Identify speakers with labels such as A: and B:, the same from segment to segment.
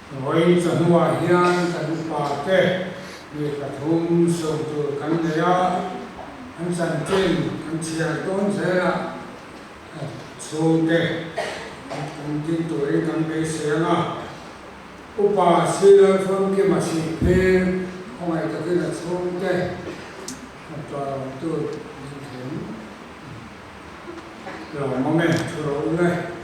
A: Vawiin chawhnuah hian kan upate mi pathum sawi tur kan nei a, an chanchin kan chhiar dawn zel a, chhungte kan din turin kan beisei ang a. Upa Sri Lalfamkima Sihphir khawngaih takin a chhungte tuar min thlen lawmawm e, thu rawh u le.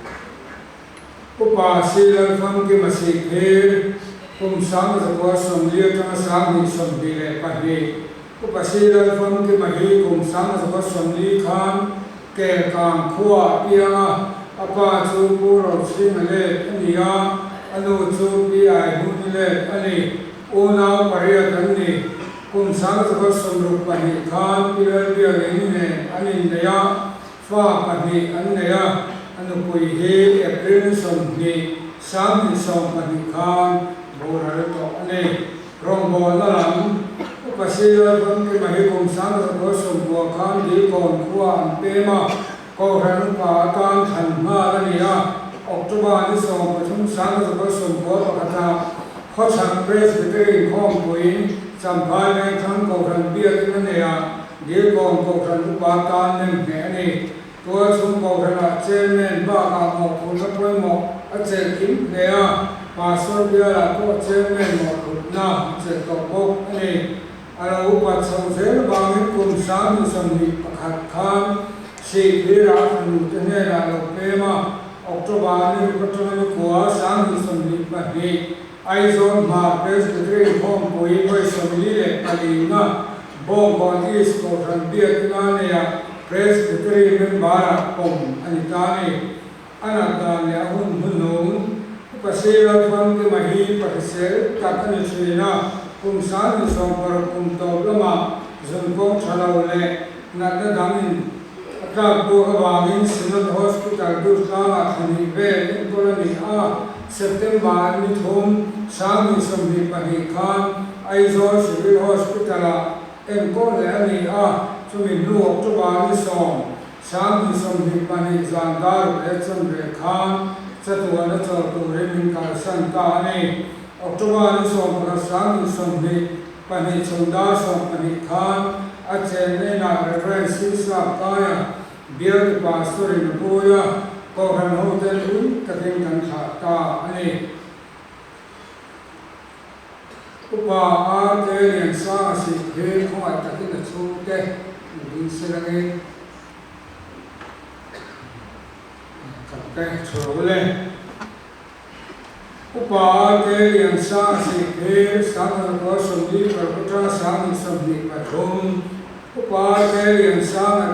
A: Upa Sri Lalfamkima Sihphir, kum 1940 atanga 2022, Upa Sri Lalfamkima hi kum 1940 khan Kelkang khua a piang a, a pa chu Pu Rochhinga let a ni a, a nu chu Pi Aihuni let a ni. Unau pariat an ni. Kum 1962 khan Pi Lalbialini nen an innei a, Fa pahnih an nei a, a nupui hi April ni 20, 2012 khan boral tawh a ni. Rawngbawlna lam, Upa Sila Famkima hi kum 1990 khan Dilkawn khua an pem a, Kohhran upa atan thlan nghal a ni a, October ni 13, 1991 ah Khawchhak Presbytery inkhawmpuiin Champhai Vengthlang Kohhran biakin a nei a, Dilkawn Kohhran upa tan nem hneh a ni. Tualchhung Kohhranah Chairman bakah mawhphurhna pawimawh a chelh kim hle a, Pastor bialah pawh Chairman mawhphurhna a chelh tawh bawk a ni. A lo upat chhoh zel vangin kum 2021 khan Sihphirah a fanute hnenah lo pem a, October ni ruk atanga ni kua 2022 Aizawl Hmar Presbytery Inkhawmpui vawi 44 na Bawngkawn East Kohhran Biakina neia Presbytery member-ah pawm a ni ta a ni. A nat dan leh a hun hnuhnung Upa Sri Lalfamkima hi pahrisel tak a ni thin a, kum 2016 kum tawp lamah zunkawng tha lo leh natna dangin a tlak buak avangin Synod Hospital Durtlangah thla hnih vel enkawl a ni a, September ni thum, 2022 khan Aizawl Civil Hospital-ah enkawl leh a ni a, chumi hnu October ni 10, 2022 zan dar leh chanve khan chatuan a chawl turin min kalsan ta a ni. October ni 11, 2022 chhun dar 12 khan a chenna inah Rev. Sisap Kaia bialtu pastor in a pui a, Kohhran hoten ui takin kan thlah ta a ni. Upa RK Liansanga Sihphir khawngaih takin a chhungte in ding silangin kan pe chho le. Upa RK Liansanga Sihphir 1940 atanga 2023 Upa RK Liansanga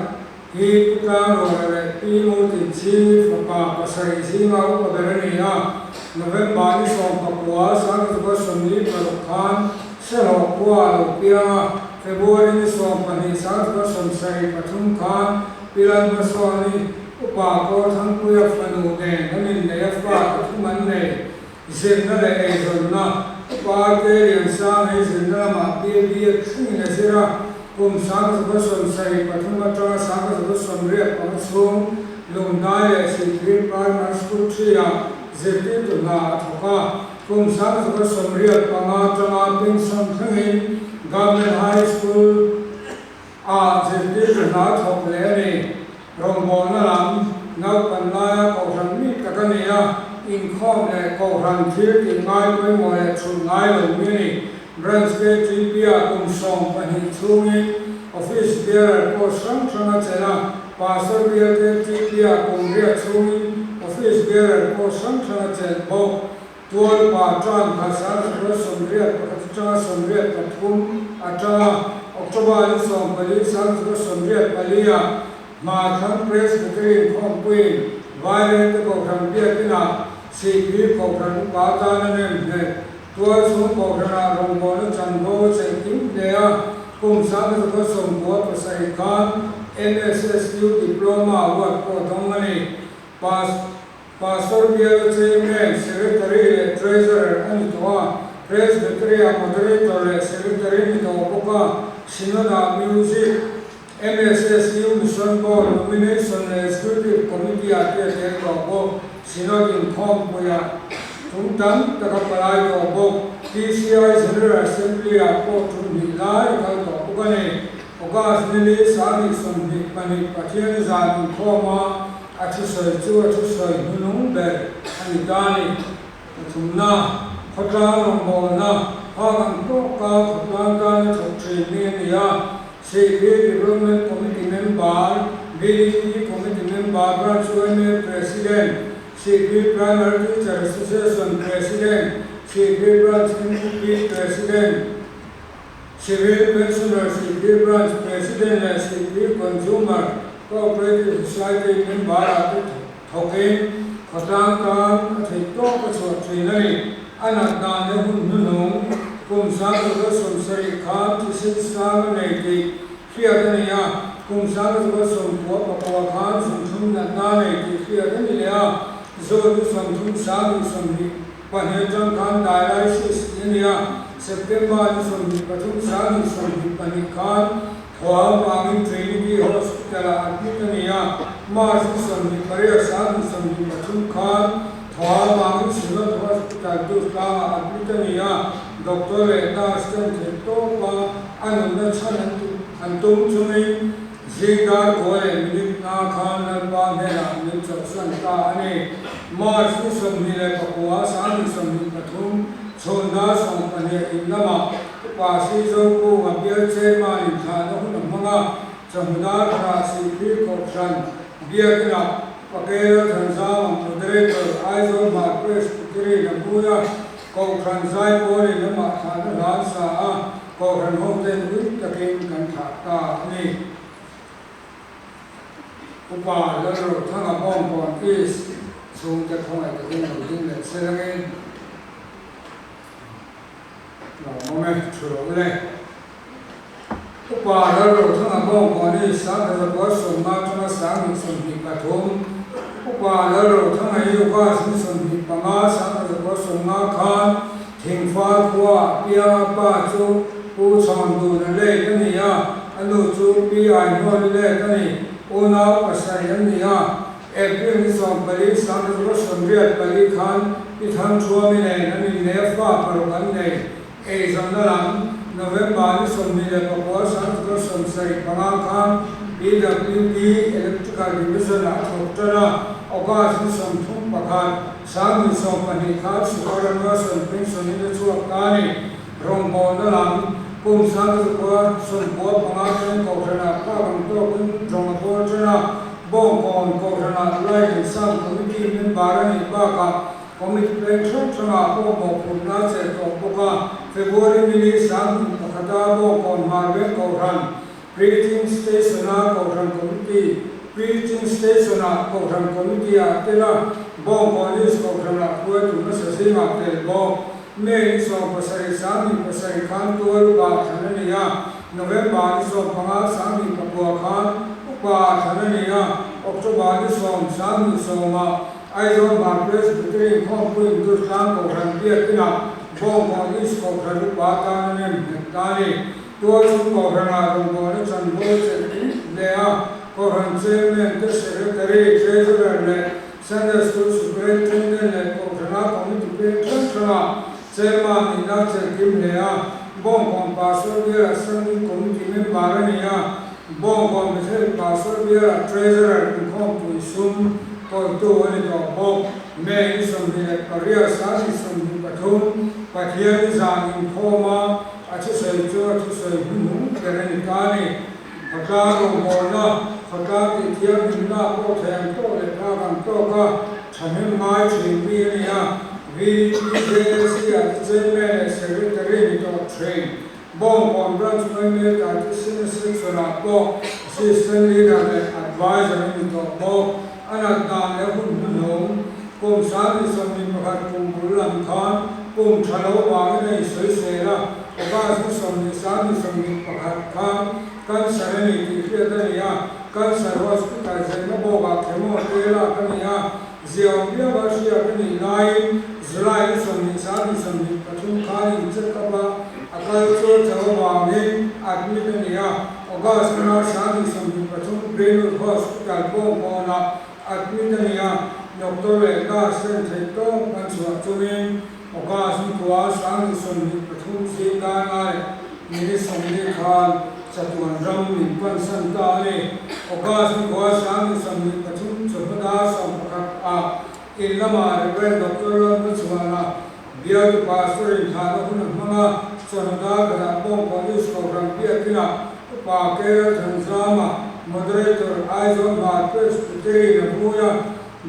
A: hi Pu Tlangrawla leh Pi Ngurtinchhingi fapa pasarih zinga upa ber a ni a, November ni 19 1946 khan Sehlawh khua a lo piang a, February ni 12 1973 khan Pi Lalhmasawni upa Kawlthangpuia fanu nen an innei a fa pathum an nei. Zirna leh eizawnna, Upa te Liansang hi zirna lamah PB thlengin a zir a, kum 1973 atanga 1985 chhung Lungdai leh Sihphir Primary School 3-ah zirtirtu hna a thawk a, kum 1985 atanga pension thlengin Government High School ah zirtirtu hna a thawk leh a ni. Rawngbawlna lam naupan laia kohhran mi tak a ni a, inkhawm leh kohhran thil tih ngai pawimawh leh chhulh ngai lo mi a ni. Branch KTP-ah kum 12 chhungin Office Bearer post hrang hrang a chelh a, Pastor Bial KTP-ah kum riat chhungin Office Bearer post hrang hrang a chelh bawk. Tual pa tan kha 1981 atanga 83 atanga October ni 14 1984 ah Hmarthlang Presbytery inkhawmpuiin Vairengte Kohhran biakinah Sihphir Kohhran upa atan a nem hneh. Tualchhung Kohhranah rawngbawlna chanvo a chelh kim hle a, kum 1997 khan MSSU Diploma Award pawh a dawng a ni. Pas. Pastor biala Chairman, Secretary leh Treasurer a ni tawh a, Presbytery-ah Moderator leh Secretary ni tawh bawk a, Synod-ah Music, MSSU Mission Board Nomination leh Executive Committee-ah te a tel tawh bawk. Synod inkhawmpuiah. Tum tam tak a palai tawh bawk. TCI General Assembly-ah pawh tum hnih lai a kal tawh bawk a ni. August nili 2022 Pathian zan inkhawma a thusawi chu a thusawi hnunung ber a ni ta a ni. Pathumna, khawtlang rawngbawlna phak ang tawka khawtlang tana thawk thin mi a ni a. Sihphir Development Committee member, BDP Committee member, Branch yma President, Sihphir Primary Teacher Association President, Sihphir Branch MUP President, Civil Pensioner Sihphir Branch President leh Sihphir Consumer Cooperative Society member-ah te thawkin khawtlang tan a theih tawk a chhuah thin a ni. A nat dan leh hun hnuhnung kum 1970 khan thisen sang a nei tih hriat a ni a, kum 1999 khan zunthum natna a nei tih hriat a ni leh a, June 30 22 atang khan dialysis tih a ni a, September ni 23 2022 khan Thawham vangin Trinity Hospital-ah admit a ni a, March ni 28 2023 khan Thawham vangin Synod Hospital Durtlangah admit a ni a, doctor leh nurse ten theih tawpa a nunna chhan an tum chungin zing dar kua leh minute nga khan Lalpa hnenah min chawlhsan ta a ni. March ni 29 2023 chhun dar 12 in lamah Upa Sizo Kunga bial chairman in thlahna hun a hmang a, chawhnu dar khatah Sihphir Kohhran Biakinah Upa Kelo Thanzama Moderator Aizawl Hmar Presbytery a hmui a, Kohhran Zaipawlin amah thlahna hlan sa a, Kohhran ho ten ui takin kan thlah ta a ni. Upa Lalrothanga Bawngkawn East chhungte khawngaih takin lo ding leh se langin. Lawmawm e, thu lo le. Upa Lalrothanga Bawngkawn hi 1950 atanga 2023, Upa Lalrothanga hi August ni 25, 1950 khan Thingfal khua a piang a pa chu Pu Chhawnduna late a ni a, a nu chu Pi Ainuali late a ni. Unau pasarih an ni a, April ni 14, 1984 khan Pi Thangthuami nen an inleh a fa paruk an nei. Eizawnna lam, November ni 29, 1975 khan PWD Electrical Division-ah a thawk tan a, August ni 31, 2020 khan Superannuation Pension-in a chhuak ta a ni. Rawngbawlna lam, kum 1995 atangin Kohhranah phak ang tawkin rawng a bawl tan a, Bawngkawn Kohhranah Lai and Sound Committee member a nih bakah Committee peng hrang hrangah pawh mawhphurhna a chelh tawh bawk a. February ni li 2001-a Bawngkawn Hmarveng Kohhran Preaching Station-a Kohhran Committee Preaching Station-ah Kohhran Committee-ah tel a, Bawngkawn East Kohhranah hruaitu hmasa zingah tel bawk. May ni 17 2007 khan tual upa thlan a ni a, November ni 15 2009 khan upa thlan a ni a, October ni 10 2010-ah Aizawl Hmar Presbytery Inkhawmpui Indurtlang Kohhran Biak Inah Bawngkawn East Kohhran upa tan a nem nghet ta a ni. Tualchhung Kohhranah rawngbawlna chanvo chelh leh a, Kohhran Chairman te, Secretary, Treasurer leh Sunday School Superintendent leh Kohhrana Committee peng hrang hrangah Chairman nihna chelh kim hle a, Bawngkawn Pastor Bial-ah Standing Committee member a ni a, Bawngkawn Bethel Pastor Bial-ah Treasurer inkhawmpui sum kawltu a ni tawh bawk. May ni 28 2023 Pathian zan inkhawma a thusawi chu a thusawi hnuhnung ber a ni ta a ni. Khawtlang rawngbawlna, khawtlang tih thianghlimna pawh thei ang tawk leh phak ang tawk a thahnem ngai thin mi a ni a, VDPJAC ah te Chairman leh Secretary ni tawh thin. Bawngkawn Branch Maimel Tati Senior Section ah pawh Assistant Leader leh Adviser a ni tawh bawk. A nat dan leh hun hnuhnung, kum 2021 kum bul lam khan kum tha lo vangin a insawisel a, August ni 20 2021 khan cancer a ni tih hriat a ni a, Cancer Hospital zaina bawkah chemo te lak a ni a, ziaawm viau a hriat a nih laiin July ni 20 2023 khan in check up a, a kal chu tha lo vangin admit a ni a, August ni 2023 Greenwood Hospital Bawngkawnah admit a ni a. Doctor leh nurse ten theihtawp an chhuah chungin August nikua 2023 zing dar nga leh minute 40 khan chatuan ram min pansan ta a ni. August nikua 2023 chawhma dar 11 ah in lamah Rev. Doctor Lalhmachhuana bialtu pastor in thlahna hun a hmang a, chawhma dar khatah Bawngkawn East Kohhran biakinah Upa K. Lalthanzama, Moderator, Aizawl Hmar Presbytery-in a vui a,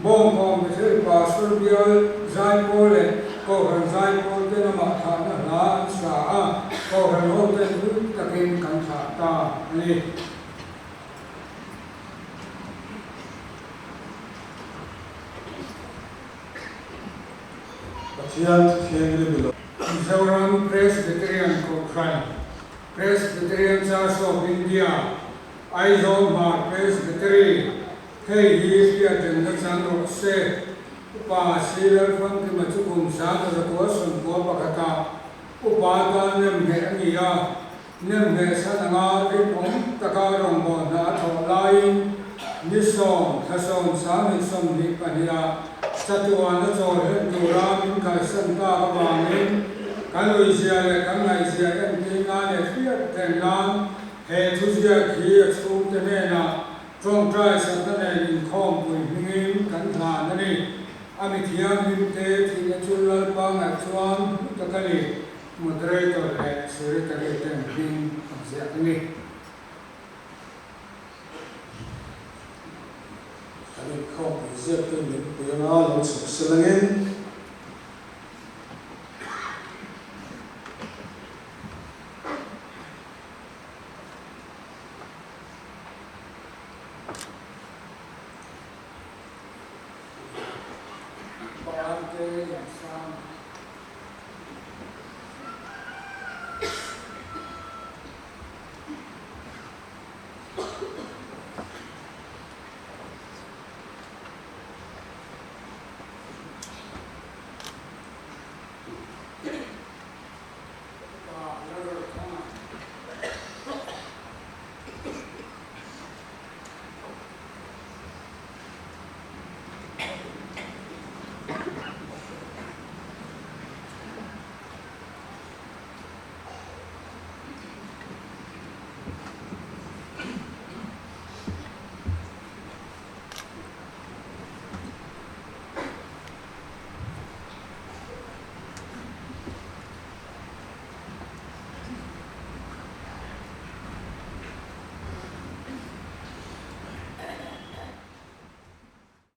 A: Bawngkawn Bethel Pastor bial Zaipawl leh Kohhran Zaipawl ten amah thlahna hla an sa a, Kohhran ho ten ui takin kan thlah ta a ni.
B: Pathian Thuthleng i lo.
A: Mizoram Presbyterian Kohhran, Presbyterian Church of India, Aizawl Hmar Presbytery, Hei hi hriat reng chang rawh se. Upa Si Lalfamkima chu kum 1991 ah upa tan nemngheh a ni a, nemngheh san anga rinawm taka rawngbawlhna a thawh laiin ni 10 thla 10 2022 ah chatuan a chawl hlen tura min kalsan tak avangin kan uizia leh kan ngaihzia entir nan leh hriat reng nan he thuziak hi a chhungte hnenah Tawngtai sakna nen inkhawmpui hmingin kan hlan a ni. A mi thianghlimte thihna chu Lalpa ngaih chuan hmu tak a ni, Moderator leh Secretary ten hming an ziak a ni.
B: Kan inkhawmpui ziaktu min pui anga lo chhuk se langin.